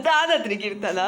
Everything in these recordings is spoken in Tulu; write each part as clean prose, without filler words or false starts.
ದಾದಾತ್ರಿ ಕೀರ್ತನ.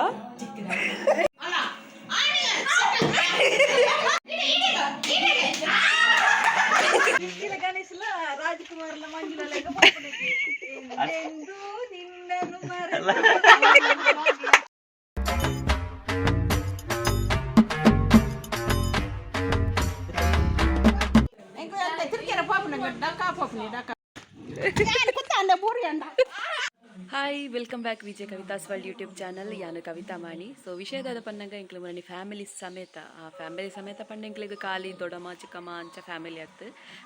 Hi, welcome back Vijay Kavitha's world YouTube channel. ಯಾನು ಕವಿತಾ ಮಾಣಿ. ಸೊ ವಿಷಯದಾದ ಪನ್ನಗ ಎಂಕ್ಲು ಮರಣಿ ಫ್ಯಾಮಿಲಿ ಸಮೇತ, ಆ ಫ್ಯಾಮಿಲಿ ಸಮೇತ ಪಂಡ ಎಂಕ್ಲೆಗ್ ಖಾಲಿ ದೊಡಮ ಚಿಕ್ಕಮ್ಮ ಅಂಚ ಫ್ಯಾಮಿಲಿ ಆತ್,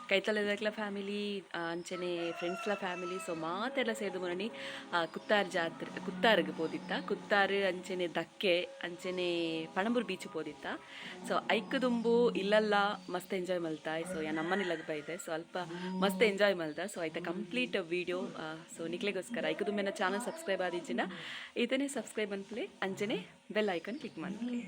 ಕೈತಲದಕ್ಲ ಫ್ಯಾಮಿಲಿ, ಅಂಚನೆ ಫ್ರೆಂಡ್ಸ್ಲ ಫ್ಯಾಮಿಲಿ. ಸೊ ಮಾತೆಲ್ಲ ಸೇರ್ದು ಮರಣಿ ಕುತ್ತಾರ್ ಜಾತ್ರೆ, ಕುತ್ತಾರ್ಗ್ ಪೋದಿತ್ತ. ಕುತ್ತಾರು ಅಂಚನೆ ದಕ್ಕೆ ಅಂಚನೆ ಪಣಂಬೂರು ಬೀಚ್ ಪೋದಿತ್ತ. ಸೊ ಐಕ್ ದುಂಬು ಇಲ್ಲಲ್ಲ ಮಸ್ತ್ ಎಂಜಾಯ್ ಮಲ್ತಾಯ್. So yeah ನಮ್ಮನಿಲ್ಲಗ್ ಬೈದೆ. ಸೊ ಅಲ್ಪ ಮಸ್ತ್ ಎಂಜಾಯ್ ಮಲ್ದ. ಸೊ ಐತ ಕಂಪ್ಲೀಟ್ ವೀಡಿಯೋ ಸೊ ನಿಕ್ಲೆಗೋಸ್ಕರ. ಐಕ್ ದುಂಬೆನ ಚಾನಲ್ ಸಬ್ಸ್ಕ್ರೈಬ್ ಆದಿಜ್ಜಿನ ಇದನ್ನೇ ಸಬ್ಸ್ಕ್ರೈಬ್ ಅನ್ಪ್ಲೆ, ಅಂಚನೆ ಬೆಲ್ ಐಕನ್ ಕ್ಲಿಕ್ ಮನ್ಪ್ಲೆ.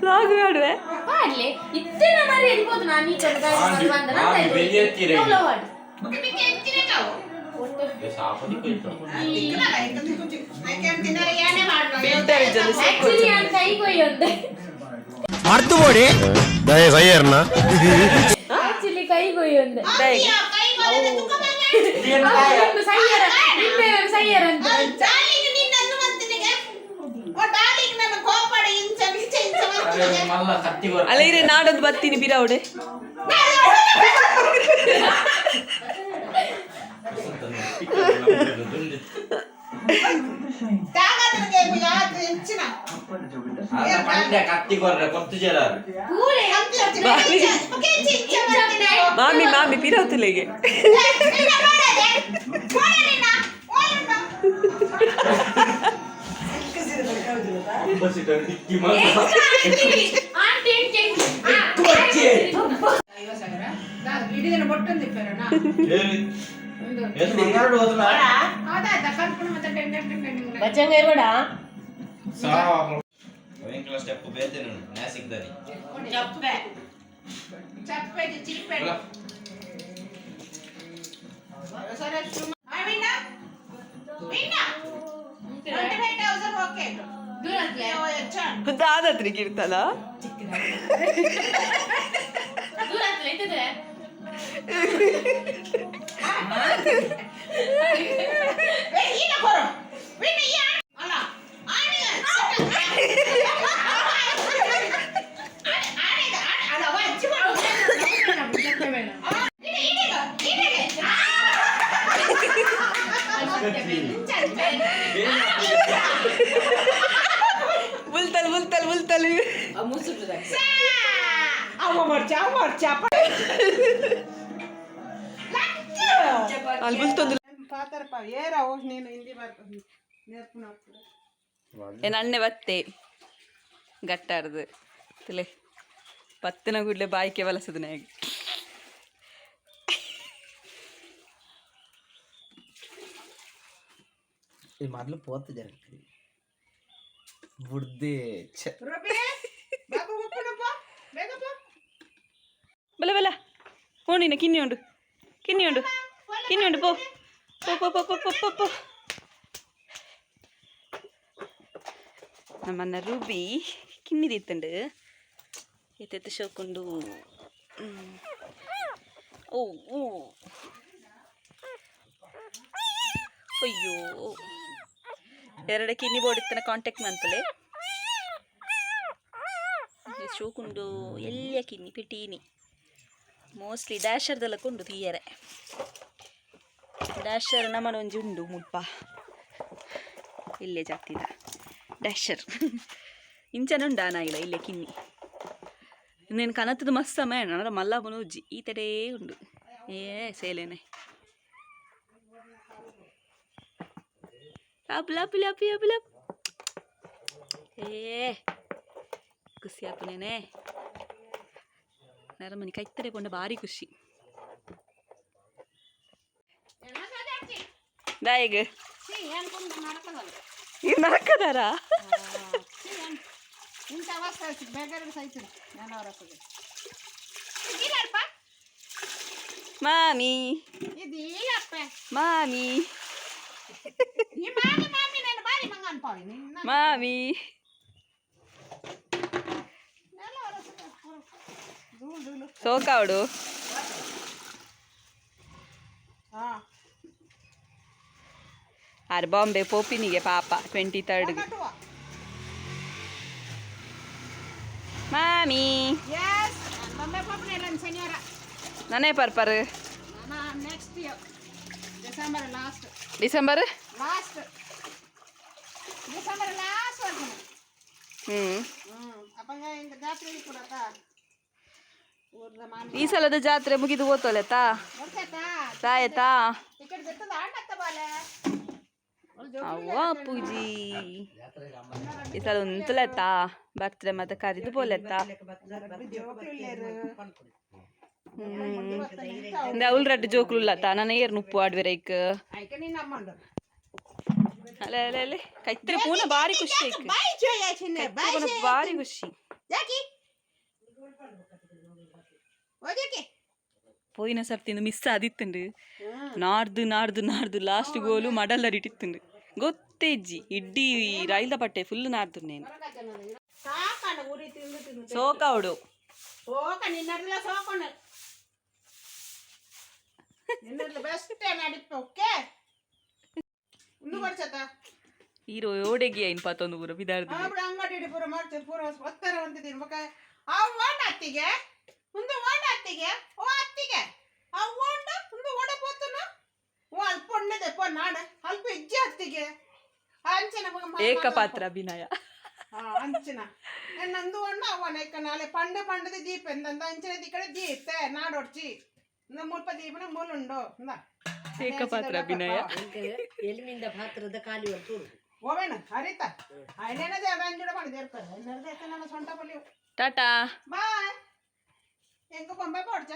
ವ್ಲಾಗ್ ಮಾಡುವೆ. ಮಾಡ್ಲಿ ಇತ್ತೇನ ಮರಿ ಎಡ್ಬೋದು ನಾನು ಈ ಕಡೆ ಗಾಡಿ ಬಂದ. ಬೆಳಿಯತ್ತೀರ. ಆಕ್ಚುಲಿ ನಾನು ಕೈ ಕೊಯ್ಯೊಂದೆ. ಮರ್ತು ಬೋಡಿ ದಯ ಸೈಯರ್ನ. ಆಕ್ಚುಲಿ ಕೈ ಕೊಯ್ಯೊಂದೆ. ಸೈಯರ ನಿನ್ನೆ ನಾನು ಸೈಯರ ಅಂತ. ಮಲ್ಲ ಕತ್ತಿ. ಅಲ್ಲ, ಇರೆ ನಾಡೊಂದು ಬತ್ತೀನಿ ಬಿರಾವಡೆ. ಪಂಡ್ಯ ಕತ್ತಿ ಕೊರ್ರೆ ಕೊತ್ತು ಜರ. ಮಾಮಿ ಮಾಮಿ ಪಿರಾವತುಲೆಗೆ. ಆಂಟಿ. ಬಚ್ಚಂಗಾಯಿ ಕೂಡ. ಸ್ಟೆಪ್ ಬೇತೇನೆ ನ್ಯಾಸಿಕ್ದಾರಿ. ದಾದಾತ್ರಿ ಕೀರ್ತನ. ದೂರ ಆಗ್ತದೆ ಇತ್ತದೆ. ಬುಲ್ತಲ್ ಬುಲ್ತಲ್ ಬುಲ್ತಲ್. ಅಲ್ಲಿ ಬುಲ್ತೊಂದು. ಏನ್ ಅಣ್ಣೆ ಬತ್ತೆ ಗಟ್ಟಾರ್ದು ತುಲೆ ಪತ್ತಿನ ಗುಡ್ಲೆ ಬಾಯಿಕೆ ಬಲಸದು ನಾಗ. ಈ ಮೊದಲು ಪೋತು ಜರಕ್ರಿ ಬುಡ್ದೆ ಛೆ. ಬಲ ಬಲ ಹೋಣಿನ ಕಿನ್ನಿ ಉಂಡು, ಕಿನ್ನಿ ಉಂಡು, ಕಿನ್ನಿ ಉಂಡು. ಪೋ ಪೋ ಪೋ ಪೋ ಪೋ ಪೋ ಪೋ ಪೋ. ನಮ್ಮನ್ನ ರೂಬಿ ಕಿನ್ನಿ ದಿತ್ತುಂಡು. ಎತ್ತೆತ್ತು ಶೋಕುಂಡು. ಓ ಓ, ಅಯ್ಯೋ, ಎರಡು ಕಿನ್ನಿ ಬೋರ್ಡ್ ಕಾಂಟ್ಯಾಕ್ಟ್ ಮಂತಲೆ. ಶೋಕುಂಡು ಎಲ್ಲ ಕಿನ್ನಿ ಪಿಟೀನಿ. ಮೋಸ್ಟ್ಲಿ ಡ್ಯಾಶರ್ದೆಲ್ಲ ಕೊಂಡು ತೀಯರೆ. ಡ್ಯಾಶರ್ ನಮ್ಮನ ಒಂಜಿ ಉಂಡು ಮುಲ್ಪ. ಇಲ್ಲೇ ಜಾತಿದ ಡ್ಯಾಶರ್ ಇಂಚನ ಉಂಡು ಆನಾಗಿಲ್ಲ. ಇಲ್ಲೇ ಕಿನ್ನಿ నేను ಕನತದ ಮಸ್ತ್ ಸಮಯ ನನ್ನ ಮಲ್ಲ ಉಜ್ಜಿ ಈ ತಡೆ ಉಂಡು. ಏ ಸೇಲೇನೆ ಅಬ್ಲ ಅಬ್ಲ ಅಬ್ಬಿ ಅಬ್ಲ. ಏ ಖುಷಿ ಆಪುನೇನೆ. ನರಮನಿ ಕೈತರೆ ಪೊಂಡ ಭಾರಿ ಖುಷಿ ದಾಯಿಗ್. ಈ ನರಕದಾರ. ಮಾಮಿ ಮಾಮಿ. ಈ ಮಾಮಿ ಮಾಮಿ ನಾನು ಬಾರಿ ಮಂಗ ಅನ್ಪಾವಿ ನಿನ್ನ. ಮಾಮಿ. ಸೋಕಾವಡು. ಹಾ. ಆರ್ ಬಾಂಬೆ ಪೋಪಿನಿಗೆ ಪಾಪ 23rd. ನಟುವ. ಮಾಮಿ. ಎಸ್, ಬೊಂಬೆ ಪೋಪನೆ ಇಲ್ಲ ಶನಿವಾರ. ನಾನೇ ಪರ್ಪರ್. ನಾನು next year December last. December? Last, December last ಬರ್ತೀನಿ. ಹ್ಮ್. ಹ್ಮ್, ಅಪ್ಪಂಗ ಇಂದ ಜಾತ್ರೆ ಕೊಡತ್ತ ಊರ್ದ ಮಾಮಿ. ಈ ಸಲದ ಜಾತ್ರೆ ಮುಗಿದು ಹೋತೋಲೆತ್ತಾ? ಬರ್ತಾಯ್ತಾ? ತಾಯತಾ. ಟಿಕೆಟ್ ಬಿರ್ತದ ಅಣ್ಣತ್ತ ಬಾಲೆ. ಅವ್ವ ಪೂಜಿ, ಈ ಸಲ ಉಂತಲೆತ್ತಾ ಬರ್ತ್ಡೆ ಮತ್ತೆ ಕರಿದು ಪೋಲೆತ್ತಾ? ಹ್ಮ್, ಅವಳು ರಡ್ಡು ಜೋಕ್ಲುಲ್ಲತ್ತ ನನ್ನ ಏರ್ ನುಪ್ಪು ಆಡ್ವೆರೈಕ್. ಐಕೆ ನೀನು ಅಮ್ಮಂಡು. ಅಲೆ ಅಲೆ ಅಲೆ, ಕೈತ್ರೆ ಪೂನ ಬಾರಿ ಖುಷಿ ಐಕ್. ಬಾಯ್ ಚೋಯ. ಕೈತ್ರೆ ಪೂನ ಬಾರಿ ಖುಷಿ. ಜಾಕಿ, ಓ ಜಾಕಿ. ಪೋಯಿನ ಸರ್ತಿಂದು ಮಿಸ್ ಆದಿತ್ತುಂಡು. ನಾಡ್ದು ನಾಡ್ದು ನಾಡ್ದು ಲಾಸ್ಟ್ ಗೋಲು ಮಡಲ್ಲರಿಟಿತ್ತುಂಡು. ಗೊತ್ತೇ ಇಜ್ಜಿ, ಇಡ್ಡಿ ರೈಲ್ದ ಪಟ್ಟೆ ಫುಲ್ ನಾಡ್ದು ನೇನು. ಸಾಕಣ್ಣ, ಊರಿ ತಿಂದು ತಿಂದು. ಸೋಕಾವಡು. ಸೋಕ ನಿನ್ನರ್ಲ, ಸೋಕಣ್ಣ ನಿನ್ನರ್ಲ ಬೆಸ್ಟ್ ನಡಿಪ. ಓಕೆ, ಇಂದು ಬರ್ಚತ. ಹೀರೋ ಓಡೆಗಿ ಐನ್ ಪಾತೊಂದು ಪೂರ ಬಿದಾರ್ದು. ಆಬಿಡ ಅಂಗಡಿ ಇಡಿ ಪೂರ ಮಾಡ್ಚೆ ಪೂರ ಒತ್ತರ ಅಂತಿದ್ದೀನಿ ಬೊಕ. ಅವು ಓಂಡ ಅತ್ತಿಗೆ, ಉಂದು ಓಂಡ ಅತ್ತಿಗೆ, ಓ ಅತ್ತಿಗೆ, ಅವು ಓಂಡ, ಉಂದು ಓಡ ಪೋತುನ. ಓ ಅಲ್ಪ ಉಣ್ಣದೆ ಪೋ ನಾಡ ಅಲ್ಪ ಇಜ್ಜಿ ಅತ್ತಿಗೆ ಅಂಚಿನ ಬೊಕ ಏಕಪಾತ್ರ ಅಭಿನಯ. ಆ, ಅಂಚಿನ ನಂದು ಒಣ್ಣ ಅವನ ಇಕ್ಕ ನಾಳೆ ಪಂಡ ಪಂಡದ ದೀಪ ಎಂದಂದ ಅಂಚಿನ ಈ ಕಡೆ ದೀಪ ನಾಡೊಡ್ಚಿ ಇಂದ ಮುಲ್ಪ ದೀಪನ ಮುಲುಂಡು ಇಂದ. ಏಕಪಾತ್ರ ಅಭಿನಯ. ಎಲಿಮಿಂದ ಪಾತ್ರದ ಖಾಲಿ ಒಂದು. ಓವೇಣ ಹರಿತ ಐನೇನದೇ ಅದ ಅಂಜುಡ ಮಾಡಿದೆ ಇರ್ತಾರೆ ನನ್ನ ಸೊಂಟ ಬಲಿ. ಟಾಟಾ. ಬಾಯ್, ಎಂಕ ಬೊಂಬೆ ಪೋಡ್ಚ.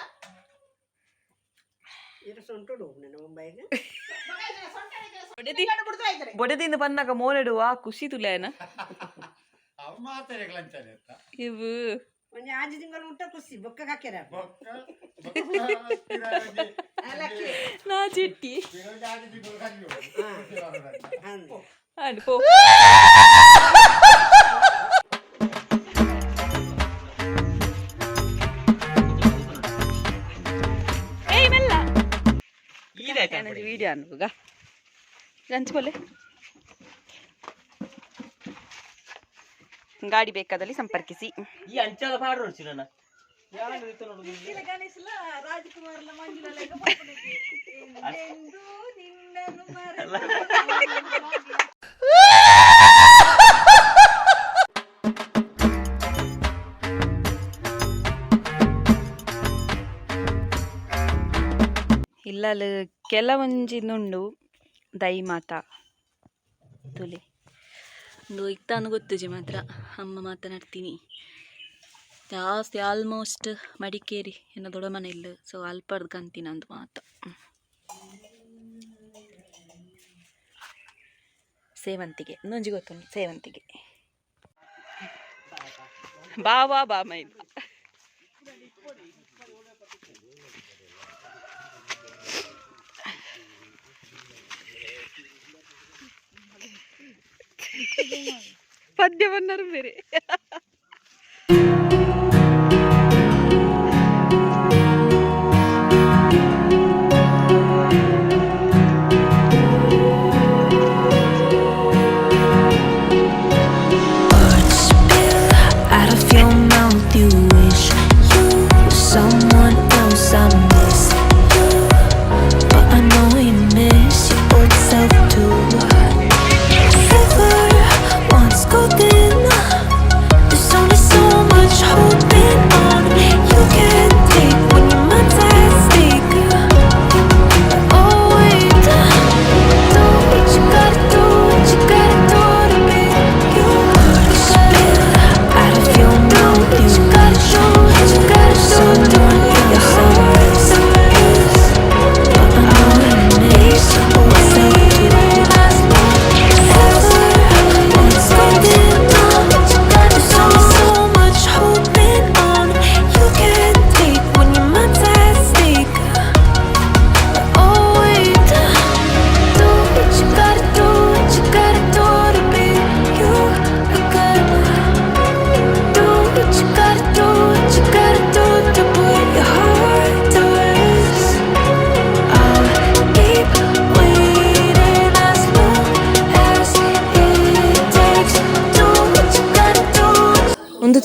ಇರ ಸೊಂಟು ನನ್ನ ಮುಂಬೈಗೆ. ಬಿಡ್ತಾ ಇದ್ದಾರೆ. ಬೊಡೆದಿಂದ ಬಂದಾಗ ಮೋನೆಡುವ ಖುಷಿ ತುಲೇನ ಇವು. ಒಂಜಿ ಆಜಿ ತಿಂಗಳು ಮುಟ್ಟ ಖುಷಿ ಬೊಕ್ಕ ಹಾಕ್ಯಾರ. ನಾ ಚಿಟ್ಟಿ ಅಂಡ್ ಪೋ. ಏಯ್ ಮೆಲ್ಲ, ವಿಡಿಯೋ ಅನ್ಬೋಗ ಲಂಚ್ ಗಾಡಿ ಬೇಕಾದಲ್ಲಿ ಸಂಪರ್ಕಿಸಿ. ಈ ಅಂಚಾದ ಪಾಡ್ರು ನನ್ನ. ಇಲ್ಲಲ್ ಕೆಲವೊಂಜಿ ನುಂಡು ದೈ ಮಾತ ತುಲೆ ಒಂದು ಇತ್ತಾನು ಗೊತ್ತುಜಿ ಮಾತ್ರ. ಅಮ್ಮ ಮಾತನಾಡ್ತೀನಿ ಜಾಸ್ತಿ. ಆಲ್ಮೋಸ್ಟ್ ಮಡಿಕೇರಿ ಎನ್ನ ದೊಡ್ಡ ಮನೆ ಇಲ್ಲ, ಸೊ ಅಲ್ಪರ್ದು ಕಂತಿನ ಅಂದು ಮಾತ. ಸೇವಂತಿಗೆ ಇನ್ನೊಂಜಿ ಗೊತ್ತುಂಟು. ಸೇವಂತಿಗೆ ಬಾವಾ ಬಾ ಮೈದ. ಪದ್ಯ ಬನ್ನರು ಬೇರೆ. Spill out of your mouth. You wish you were someone else. I miss you, but I know you miss your old self too. Ever once golden,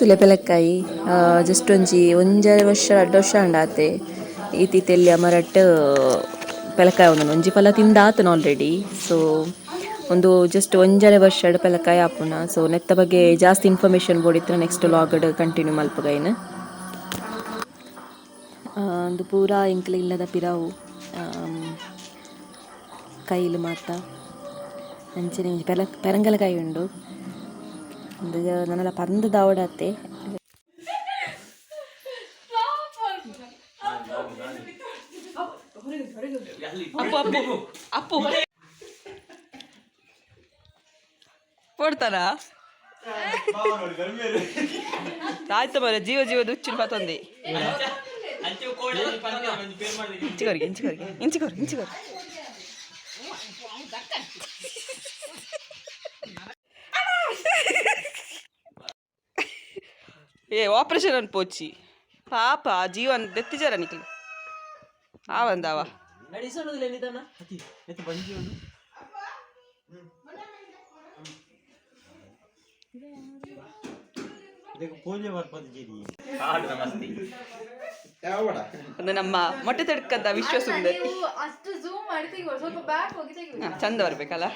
ತುಲೆ ಪೆಲಕ್ಕಾಯಿ. ಜಸ್ಟ್ ಒಂಜಿ ಒಂಜರೆ ವರ್ಷ ರಡ್ಡ್ ವರ್ಷ ಆಂಡಾತೆ. ಈತ್ ಎಲ್ಯ ಮರಟ್ ಪೆಲಕಾಯಿ ಉಂದು. ಒಂಜಿ ಫಲ ತಿಂದಾತನ ಆಲ್ರೆಡಿ. ಸೊ ಒಂದು ಜಸ್ಟ್ ಒಂಜರೆ ವರ್ಷಡ್ ಪೆಲಕಾಯಿ ಆಪುನ. ಸೊ ನೆತ್ತ ಬಗ್ಗೆ ಜಾಸ್ತಿ ಇನ್ಫಾರ್ಮೇಶನ್ ಬೋಡಿತ್ರ ನೆಕ್ಸ್ಟ್ ವ್ಲಾಗ್ ಕಂಟಿನ್ಯೂ ಮಲ್ಪುಗೈನ್. ಒಂದು ಪೂರಾ ಎಂಕ್ಲೆ ಇಲ್ಲದ ಪಿರಾವು ಕೈಲ್ ಮಾತ. ಅಂಚನೆ ಒಂಜಿ ಪೆರಂಗಲಕಾಯಿ ಉಂಡು. ಉಂದು ನನಲ ಪಂದ್ ದಾವಡತ್ತೆ. ಅಪ್ಪು ಅಪ್ಪು ಅಪ್ಪು ಕೊಡ್ತಾರಾ? ಆಯ್ತು ಮರ ಜೀವ ಜೀವ ದುಚ್ಚಿನ ಪತ್ತೊಂದಿ. ಇಂಚಿಕೊರಿಗೆ ಇಂಚಿಕೊರಿಗೆ ಇಂಚಿಕೊರು ಇಂಚಿಕೊರು. ಏ ಆಪರೇಷನ್ ಅನ್ಪೋಚಿ ಪಾಪ ಜೀವನ್ ದೆತ್ತಿಜಾರ ನಿಕ್ಲು ಆವಂದಾವ. ಅದು ನಮ್ಮ ಮೊಟ್ಟೆ ತಡ್ಕದ ವಿಶ್ವ ಸುಂದರಿ. ಅಷ್ಟು ಝೂಮ್ ಮಾಡಿ ತೆಗಿಬೋದು, ಸ್ವಲ್ಪ ಬ್ಯಾಕ್ ಹೋಗಿ ತೆಗಿಬೋದು. ಹಾ, ಚಂದ ಬರ್ಬೇಕಲ್ಲ.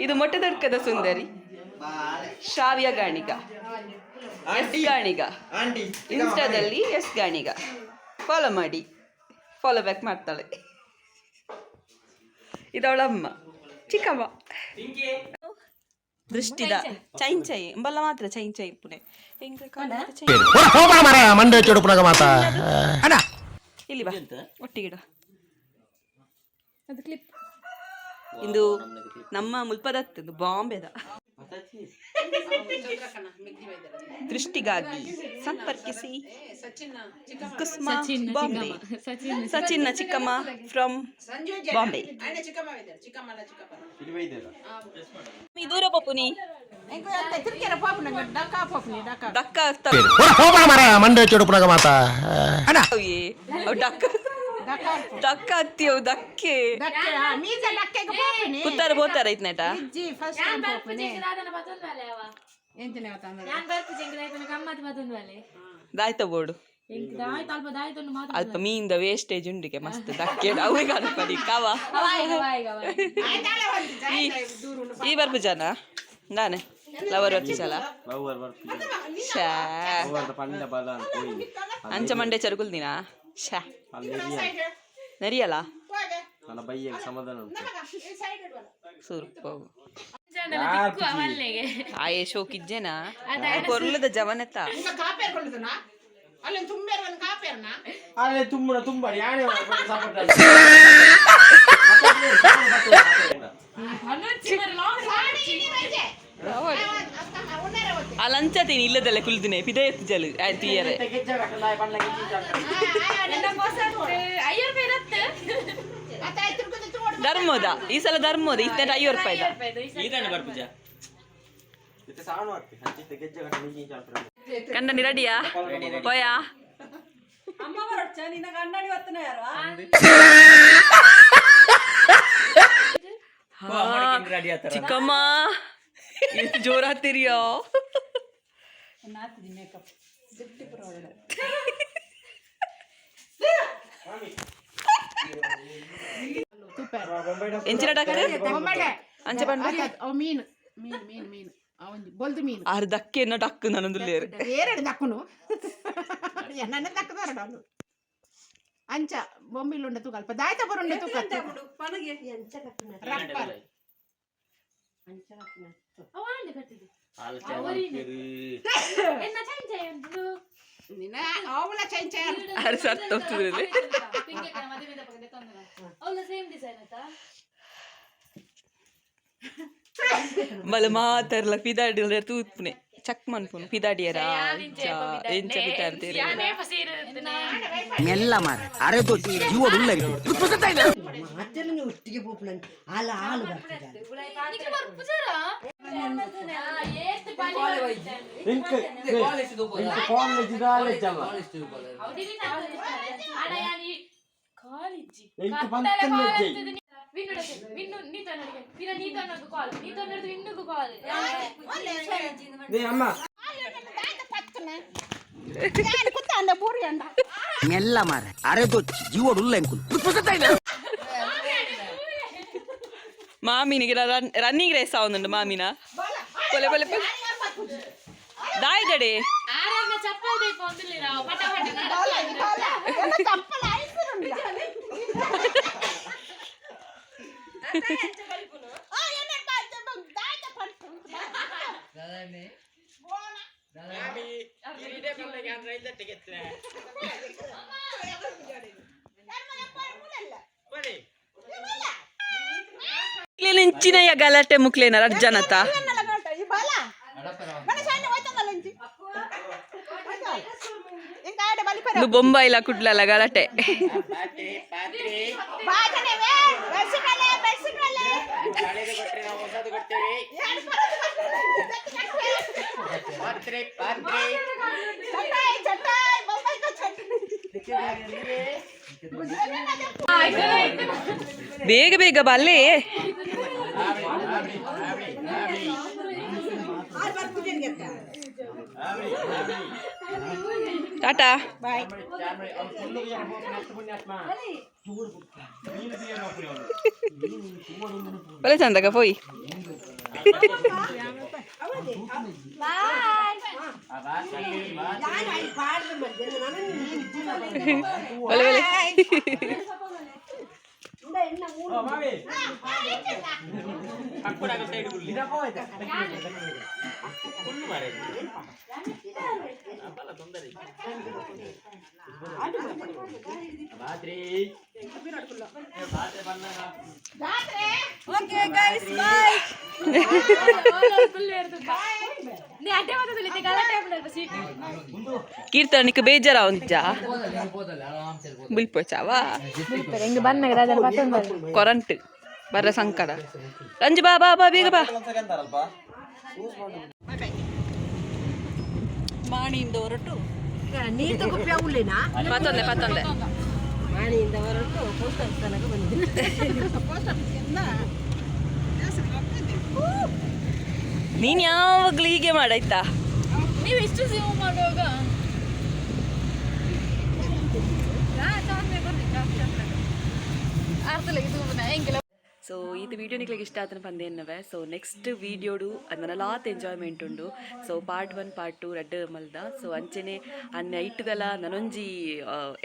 ಇದು ಮೊಟ್ಟೆ ತಡ್ಕದ ಸುಂದರಿ ಶ್ರಾವ್ಯ ಗಾಣಿಗ, ಎಸ್ ಗಾಣಿಗ. ಇನ್ಸ್ಟಾದಲ್ಲಿ ಎಸ್ ಗಾಣಿಗ ಫಾಲೋ ಮಾಡಿ, ಫಾಲೋ ಬ್ಯಾಕ್ ಮಾಡ್ತಾಳೆ. ಇದವಳಮ್ಮ ಚಿಕ್ಕಮ್ಮ ದೃಷ್ಟಿದ ಚೈನ್ ಚೈ ಎಂಬಲ್ಲ ಮಾತ್ರ ಚೈನ್ ಚೈ ಪುಣೆ ಎಂಕ್ ಕಾಣುತ್ತೆ ಚೈನ್. ಹೋಗೋಣ ಮರ ಮಂಡೆ ಚುಡುಪುನಾಗ ಮಾತಾ ಅಣ್ಣ. ಇಲ್ಲಿ ಬಾ, ಒಟ್ಟಿಗೆ ಇಡು. ಅದು ಕ್ಲಿಪ್. ಇಂದು ನಮ್ಮ ಮುಲ್ಪದತ್ತು ಬಾಂಬೆದ. ದೃಷ್ಟಿಗಾಗಿ ಸಂಪರ್ಕಿಸಿ ಕುಸ್ಮಾ ಬಾಂಬೆ, ಸಚಿನ್ನ ಚಿಕ್ಕಮ್ಮ ಫ್ರಮ್ ಬಾಂಬೆ. ದೂರ ಪಪ್ಪುನಿ ಡಕ್ಕ. ಹೋಗೋಣ ಮರ ಮಂಡೆ ಚುಡುಪುನಾಗ ಮಾತಾ ಅಣ್ಣ. ಅವು ಡಕ್ಕ ಡಕ್ಕ ಅತ್ತಿ ಅವು ದಕ್ಕೆ ಕುತ್ತಾರ ಬೋತಾರ ಐತ್ನೇಟ. ಯಾನ್ ಬರ್ಪುಜಿ ಎಂಕ್ ಗಮ್ಮತ್ ಬತ್ತೊಂದು. ದಾಯ್ತ ಬೋಡು. ಎಂಕ್ ದಾಯ್ತ ಅಲ್ಪ ದಾಯ್ತೊಂದು ಮಾತ್ರ. ಅಲ್ಪ ಮೀನ್ದ ವೇಸ್ಟೇಜ್ ಉಂಡಿಗೆ ಮಸ್ತ್ ದಕ್ಕೆ ಅವೆ ಕಾಣಪಡಿ ಕಾವ. ಈ ಈ ಬರ್ಪು ಜನ ನಾನೆ ಲವರ್ ಬರ್ಪಿಸಲ. ಶಾ ಅಂಚ ಮಂಡೆ ಚರುಕುಲ್ ದಿನ ಶಾ ನರಿಯಲ್ಲ ಸುರ್ಪ. ಆಯೆ ಶೋಕಿಜ್ಜೆನಾ ಕೊರ್ಲದ ಜವನತ. ಅಲ್ಲೇ ತುಂಬ ತುಂಬ ಯಾಣೆ. ಆ ಲಂಚ ತೀನಿ ಇಲ್ಲದಲ್ಲ ಕುಲ್ದಿನೆ ಪಿದಯತ್ತು ಜಲು ಆಯ್ತು ಇಯರೆ. ಧರ್ಮದ ಈ ಸಲ ಧರ್ಮದ ಇತ್ತ 50 ರೂಪಾಯಿದ. ಕಂಡನಿ ರೆಡಿಯಾ ಪೋಯಾ? ಚಿಕ್ಕಮ್ಮ ಎಷ್ಟು ಜೋರಾಗ್ತೀರಿಯೋ. ಎಂಚಿನ ಡಾಕ್ಟರ್ ಅಂಚೆ ಪಂಡ? ಮೀನು ಮೀನು ಮೀನು ಮೀನು ಒಂಜಿ ಬೊಲ್ದು ಮೀನು. ಆರು ದಕ್ಕೆ ಡಕ್ಕು ನಾನೊಂದು. ಏರಡು ದಕ್ಕುನು ಎನ್ನನ್ನೇ ದಕ್ಕದಾರಡು ಅಂಚ ಬೊಂಬಿಲುಂಡ ತೂಕ ಅಲ್ಪ ದಾಯ್ತ ಬರುಂಡ ತೂಕ. ಎಂಚ ಕಟ್ಟುನ? ರಪ್ಪರ್. ಅಂಚ ಕಟ್ಟುನ. ಎನ್ನ ಚೈನ್ ಚೈ ಉಂಟು. ನಿನ್ನ ಅವಳ ಚೈನ್ ಚೈನ್. ಆರು ಸತ್ತು ಹೋಗ್ತದೆ. ಅವಳ ಸೇಮ್ ಡಿಸೈನ್ ಆತಾ. ಮಲ ಮಾತಾರ್ಲ ಪಿದಾಡಿ ತೂತ್ಪುನೆ ಚಕ್ ಮನ್ಪುನು ಪಿದಾಡಿಯರ ಎಂಚ ಪಿದಾಡ್ತೀರಿ? ಮೆಲ್ಲ ಮಾರ ಅರೆ ಜೀವ ಉಳ್ಳರಿಗೆ. ಮಾತೆಲ್ಲ ನೀವು ಒಟ್ಟಿಗೆ ಪೋಪುನ ಆಲ ಆಲು ಬರ್ತದೆ. ನಿಕ್ಲು ಬರ್ಪುಜಾರ ಏತ್ ಬಲಿ. ಕಾಲೇಜ್ ವಿನ್ನು ನೀತೊನ್ನಡಿಗೆ ಪಿರ ನೀತೊನ್ನಗು ಕಾಲ್ ನೀತೊನ್ನಡ್ದು ವಿನ್ನುಗು ಕಾಲ್. ಅಮ್ಮ. ಪತ್ತುನ. ಕುತ್ತಾಂಡ ಬೂರಿ ಅಂಡ. ಮೆಲ್ಲ ಮಾರ ಅರೆದೊಚ್ಚಿ ಜೀವಡುಲ್ಲ ಎಂಕುಲು. ಮಾಮಿನಿಗೆ ರನ್ನಿಂಗ್ ರೇಸ್ ಆವೊಂದುಂಡು ಮಾಮಿನ. ಪೊಲೆ ಪೊಲೆ ಪೊಲೆ ದಾಯ್ದಡೆ. ಆರಾಮ ಚಪ್ಪಲ್ ಬೇಕು ಅಂದಿಲ್ಲ ಪಟ ಪಟ. ಚಪ್ಪಲ್ ಆಯ್ತು. ಇಂಚಿನಯ್ಯ ಗಲಾಟೆ ಮುಕ್ಲೇನ ರಡ್ಜನತ. ಇದು ಬೊಂಬಾಯಿಲ ಕುಡ್ಲಲ್ಲ ಗಲಾಟೆ. ಬೇಗ ಬೇಗ ಬಲ್ಲೇ. ಟಾಟಾ. ಬಲೆ ಚಂದಕ ಪೋಯಿ. ಬಲೆ ಬಲೆ. Okay guys, bye. ನೀ ಅಡ್ಡೆ ಮಾತಾಡಲಿ ಗಲಾಟೆ ಆಗ್ಬಿಡಲ್ವ ಸೀಟ್. ಕೀರ್ತನಿಕ್ ಬೇಜಾರ ಒಂಜ ಬುಲ್ಪೋಚಾವಾ ಕೊರಂಟ್ ಬರ್ರ ಸಂಕಡ. ರಂಜು, ಬಾ ಬಾ ಬಾ, ಬೇಗ ಬಾ. ಮಾಣಿಯಿಂದ ಹೊರಟು. ನೀರು ಗುಪ್ಪೆ ಉಳ್ಳಿನಾ? ಪತ್ತೊಂದೆ ಪತ್ತೊಂದೆ. ಮಾಣಿಯಿಂದ ಹೊರಟು ಪೋಸ್ಟ್ ಆಫೀಸ್ ತನಕ ಬಂದಿದ್ದೀನಿ. ನೀನ್ ಯಾವಾಗ್ಲೂ ಹೀಗೆ ಮಾಡಾಯ್ತಾ? ನೀವು ಇಷ್ಟು ಸೇವ್ ಮಾಡುವಾಗ. ಸೊ ಇದು ವೀಡಿಯೋ ನಿಕ್ಲೆಗ್ ಇಷ್ಟ ಆತನ ಪಂದೇನವೆ. ಸೊ ನೆಕ್ಸ್ಟ್ ವೀಡಿಯೋಡು ಅದು ಲಾತ್ ಎಂಜಾಯ್ಮೆಂಟ್ ಉಂಡು. ಸೊ ಪಾರ್ಟ್ 1, ಪಾರ್ಟ್ 2 ರಡ್ಡ್ ಮಲ್ದ. ಸೊ ಅಂಚೆನೆ ಆ ನೈಟ್ದಲ ನನೊಂಜಿ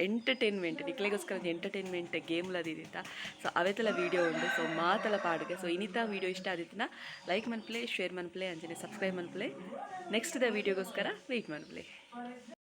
ಎಂಟರ್ಟೈನ್ಮೆಂಟ್, ನಿಕ್ಲೆಗೋಸ್ಕರ ಒಂಜಿ ಎಂಟರ್ಟೈನ್ಮೆಂಟ್ ಗೇಮ್ಲ ದೀದಿತ್ತ. ಸೊ ಅವೆತಲ ವೀಡಿಯೋ ಉಂಡು. ಸೊ ಮಾತಲ ಪಾಡ್ಗೆ. ಸೊ ಇನ್ನಿತ ವೀಡಿಯೋ ಇಷ್ಟ ಆದಿತ್ತಿನ ಲೈಕ್ ಮನ್ಪ್ಲೆ, ಶೇರ್ ಮನ್ಪ್ಲೆ, ಅಂಚೆನೆ ಸಬ್ಸ್ಕ್ರೈಬ್ ಮನ್ಪ್ಲೆ. ನೆಕ್ಸ್ಟ್ the ವೀಡಿಯೋಗೋಸ್ಕರ ವೆಯ್ಟ್ ಮನ್ಪ್ಲೆ.